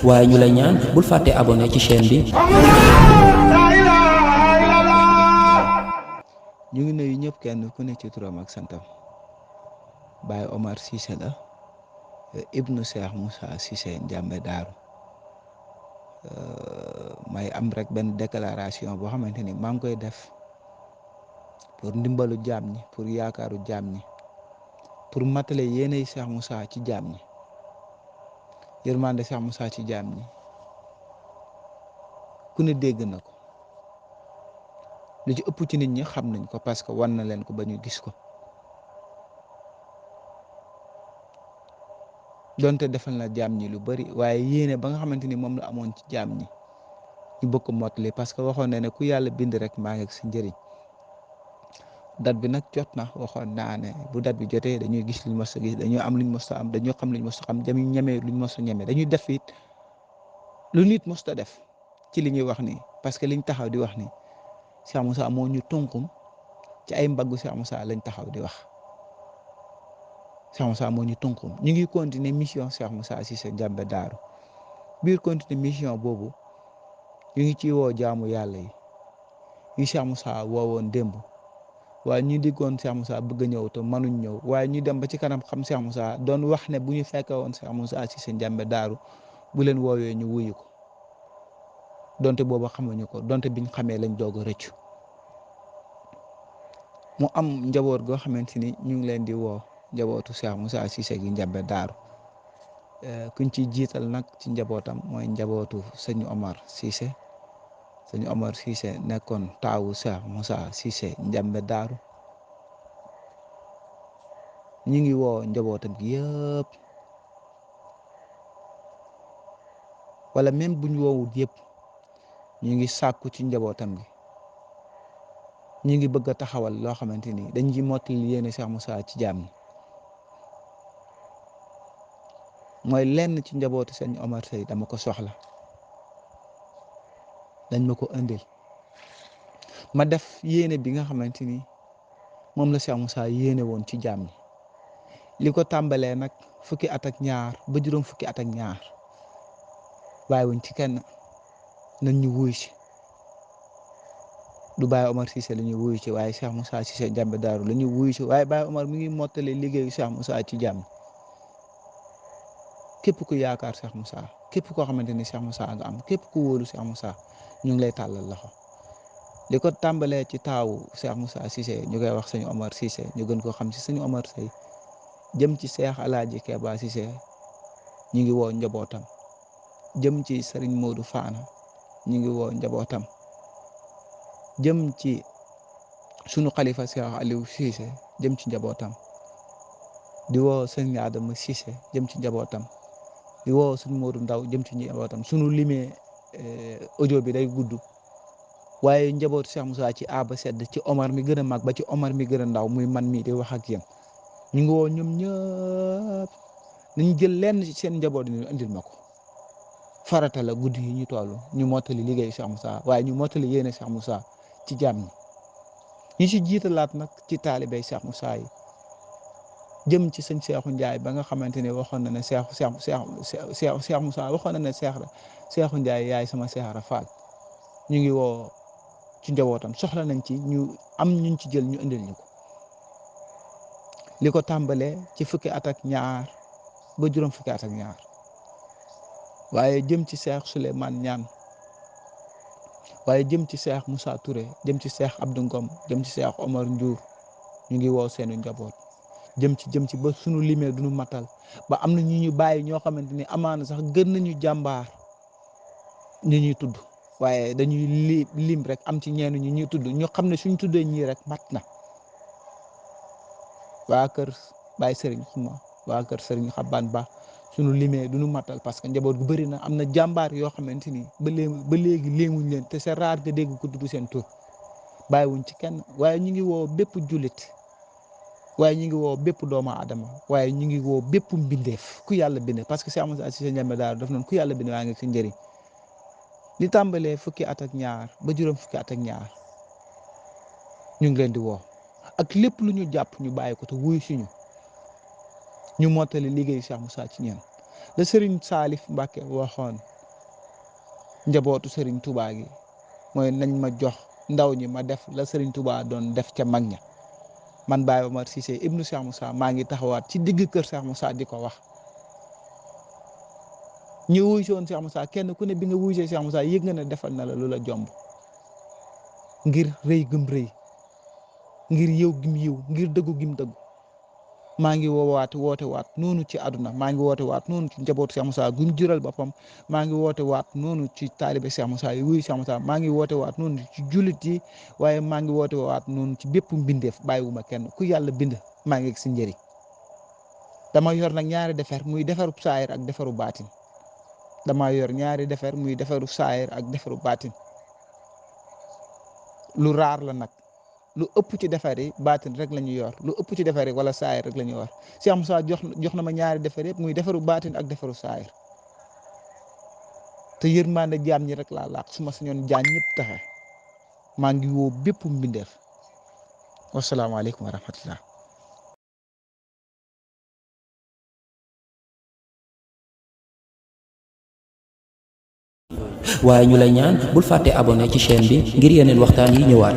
waaye ñu lay ñaan bul fàtte abonné ci chaîne bi. ñu ngi nuyu ñëpp kenn ku ne ci turam ak santam. Baye Omar Cissé la ibnu Cheikh Moussa Cissé Ndiamé Daaru. may am rek benn déclaration boo xamante ni maa ngi koy def pour ndimbalu jaam ñi, pour yaakaaru jaam ñi, pour matale yéenay Cheikh Moussa ci jaam ñi, yërmande Cheikh Moussa ci jaam ñi ku ne dégg na ko. lu ci ëpp ci nit ñi xam nañ ko parce que wan na leen ko ba ñu gis ko. donte defal na jaam ñi lu bari waaye yéene ba nga xamante ni moom la amoon ci jaam ñi ñu bëgg ko mottali parce que waxoon na ne ku yàlla bind rek maa ngi ak sa njëriñ. dat bi nag jot na waxoon naa ne bu dat bi jotee dañuy gis luñ mos a gis, dañuy am luñ mos a am, dañuy xam luñ mos a xam, dañuy ñemee luñ mos a ñemee, dañuy def it lu nit mos a def ci li ñuy wax nii. parce que liñ taxaw di wax ni Cheikh Moussa moo ñu tunkum ci ay mbaggu Cheikh Moussa lañ taxaw di wax. Cheikh Moussa moo ñu tunkum ñu ngi continuer mission Cheikh Moussa Cissé Ndiamé Daaru. biir continuer mission boobu ñu ngi ci woo jaamu yàlla yi ñu Cheikh Moussa woowoon démb. waaye ñu diggoon Cheikh Moussa bëgg a ñëw te mënuñ ñëw, waaye ñu dem ba ci kanam xam Cheikh Moussa doon wax ne bu ñu fekkee woon Cheikh Moussa Cissé Ndiamé Daaru bu leen woowee ñu wuyu ko. donte booba xamuñu ko, donte biñ xamee lañ doog a rëccu. mu am njaboot goo xamante ni ñu ngi leen di woo njabootu Cheikh Moussa Cissé gi Ndiamé Daaru. kuñ ciy jiital nag ci njabootam mooy njabootu sëñ Omar Cissé. sëñ Omar Cissé nekkoon taawu Cheikh Moussa Cissé Ndiamé Daaru. ñu ngi woo njabootam gi yëpp, wala même buñ woowut yëpp ñu ngi sàkku ci njabootam gi. ñu ngi bëgg a taxawal loo xamante ni dañ ci mottali yéene Cheikh Moussa ci jaam ñi. mooy lenn ci njabootu sëñ Omar Sey dama ko soxla, dañ ma ko indil ma def yéene bi nga xamante ni moom la Cheikh Moussa yéene woon ci jaam ñi. li ko tàmbalee nag fukki at ak ñaar ba juróom fukki at ak ñaar bàyyiwuñ ci kenn nañ ñu wuy si. du Baye Omar Cissé la ñuy wuyu ci waaye Cheikh Moussa Cissé Ndiamé Daaru la ñuy wuyu ci waaye Baye Omar mi ngi mottali liggéeyu Cheikh Moussa ci jàmm. képp ku yaakaar Cheikh Moussa, képp koo xamante ni Cheikh Moussa nga am, képp ku wóolu Cheikh Moussa ñu ngi lay tàllal loxo. li ko tàmbalee ci taawu Cheikh Moussa Cissé ñu koy wax sëñ Omar Cissé ñu gën koo xam ci sëñ Omar Sey jëm ci Cheikh Alaaji Keba Cissé ñu ngi woo njabootam. jëm ci Serigne Modou Fana ñu ngi woo njabootam. jëm ci sunu xalifa Cheikh Aliou Cissé jëm ci njabootam. di woo sëñ Adama Cissé jëm ci njabootam. di woo sëñ Modou Ndaw jëm ci njabootam. sunu limee audio bi day gudd waaye njabootu Cheikh Moussa ci aba sedd ci Omar mi gën a mag ba ci Omar mi gën a ndaw muy man mii di wax ak yéen ñu ngi woo ñoom ñëpp nañ jël lenn ci seen njaboot ñu indil ma ko. farata la guddi yi ñu toll ñu mottali liggéey Cheikh Moussa waaye ñu mottali yéene Cheikh Moussa ci jàmm ñi. ñu ci jiitalaat nag ci taalibey Cheikh Moussa yi jëm ci sëñ Cheikhou Ndiaye ba nga xamante ne waxoon na ne Cheikh Moussa waxoon na ne Cheikhou Ndiaye yaay sama Cheikh Rafal. ñu ngi woo ci njabootam soxla nañ ci ñu am ñuñ ci jël ñu indil ñu ko. li ko tàmbalee ci fukki at ak ñaar ba juróom fukki at ak ñaar waaye jëm ci Cheikh Souleymane Niane waaye jëm ci Cheikh Moussa Touré jëm ci Cheikh Abdou Ngom jëm ci Cheikh Omar Ndiour ñu ngi woo seenu njaboot. jëm ci ba sunu limee duñu matal ba am na ñu bàyyi ñoo xamante ni amaana sax gën nañu jàmbaar ñu ñuy tudd waaye dañuy lim rek am ci ñenn ñu ñuy tudd ñu xam ne suñ tuddee ñii rek mat na. waa kër Baye Serigne Xuma waa kër Serigne Xaban Ba sunu limee duñu matal parce que njaboot gu bëri na am na jàmbaar yoo xamante ni ba léegi léemuñ leen te c'est rare nga dégg ko tudd seen tur bàyyiwuñ ci kenn. waaye ñu ngi woo bépp jullit waaye ñu ngi woo bépp doomu aadama waaye ñu ngi woo bépp mbindeef ku yàlla bind parce que Cheikh Moussa Cissé Ndiamé Daaru daf noonu ku yàlla bind waa ngi ci njëriñ. li tàmbalee fukki at ak ñaar ba juróom fukki at ak ñaar ñu ngi leen di woo ak lépp lu ñu jàpp ñu bàyyi ko te wuyu suñu ñu mottali liggéeyu Cheikh Moussa ci ñeen la Serigne Salif Mbacke waxoon njabootu Serigne Touba gi mooy nañ ma jox ndaw ñi ma def la Serigne Touba doon def ca mag ña man Baye Omar Cissé ibnu Cheikh Moussa maa ngi taxawaat ci digg kër Cheikh Moussa di ko wax ñu wuy si woon Cheikh Moussa kenn ku ne bi nga wuy see Cheikh Moussa yëg nga ne defal na la lu la jomb ngir rëy gëm rëy ngir yiw gim yiw ngir dëggu gim dëggu maa ngi woote waat noonu ci àdduna maa ngi woote waat noonu ci njabootu Cheikh Moussa guñ jural boppam maa ngi woote waat noonu ci taalibe Cheikh Moussa yi wuyu Cheikh Moussa maa ngi woote waat noonu ci jullit yi waaye maa ngi woote waat noonu ci bépp mbindeef bàyyiwuma kenn ku yàlla bind maa ngi si njëriñ dama yor nag ñaari defer muy defaru saayir ak defaru baatin dama yor ñaari defer muy defaru saayir ak defaru baatin lu raar la nag lu ëpp ci defar yi baatin rek la ñu yor lu ëpp ci defar yi wala saayir rek la ñu yor Cheikh Moussa jox na ma ñaari defar yëpp muy defaru baatin ak defaru saayir te yërmande jaam ñi rek laa laax su ma sañoon jaam ñëpp taxe maa ngi woo bépp mbindeef wasalaamaaleykum wa rahmatullah waaye ñu lay ñaan bul fàtte abonné ci chaîne bi ngir yeneen waxtaan yi ñëwaat